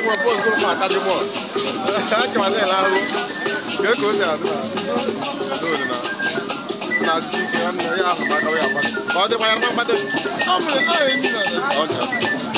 Nwe bọọlụ gụrụ ma ataji bọọlụ. Aka ma na-ele ahụ. Ka o si adị na n'olu na na ji ike nwanne ya ahụ maka ya agba. Ka ọ dịkwa ya mma mgbado. Ọ mere ọ enyi na Okay.